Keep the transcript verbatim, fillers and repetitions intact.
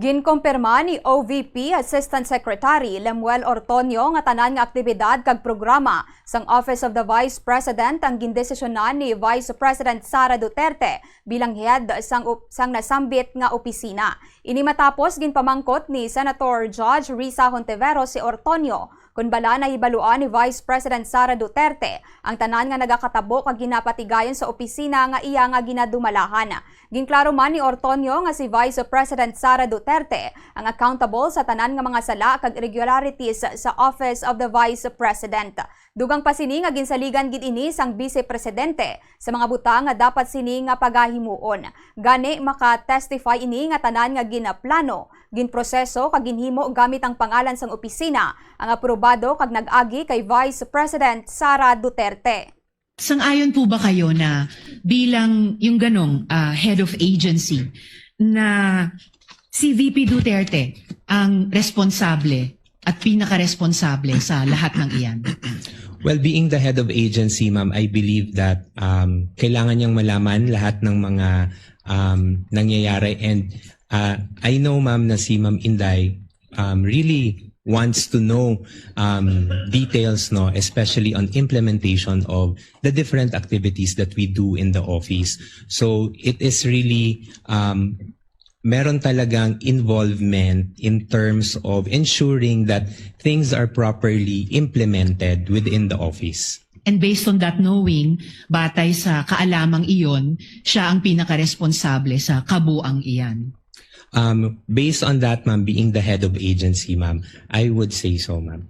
Ginkumpirma ni O V P Assistant Secretary Lemuel Ortonio nga tanan nga aktibidad kag programa sang Office of the Vice President ang gindesisyonan ni Vice President Sara Duterte bilang head sang, sang nasambit nga opisina. Ini matapos ginpamangkot ni Senator Judge Risa Hontiveros si Ortonio kon bala nahibaluan ni Vice President Sara Duterte ang tanan nga nagakatabo kag ginapatigayon sa opisina nga iya nga ginadumalahan. Ginklaro man ni Ortonio nga si Vice President Sara Duterte ang accountable sa tanan nga mga sala kag irregularities sa Office of the Vice President. Dugang pa sini nga ginsaligan gid ini sang Vice Presidente sa mga butang nga dapat sini nga pagahimuon. Gani, maka-testify ini nga tanan nga ginaplano, ginproseso kag ginhimo gamit ang pangalan sang opisina ang aprobado kag nag-agi kay Vice President Sara Duterte. Sang-ayon po ba kayo na bilang yung ganong ah, head of agency na si V P Duterte ang responsable at pinaka-responsable sa lahat ng iyan? Well, being the head of agency, ma'am, I believe that um, kailangan niyang malaman lahat ng mga um, nangyayari. And uh, I know, ma'am, na si Ma'am Inday um, really wants to know um, details, no, especially on implementation of the different activities that we do in the office. So it is really um, meron talagang involvement in terms of ensuring that things are properly implemented within the office. And based on that knowing, batay sa kaalamang iyon, siya ang pinaka-responsable sa kabuang iyan. Um, based on that, ma'am, being the head of agency, ma'am, I would say so, ma'am.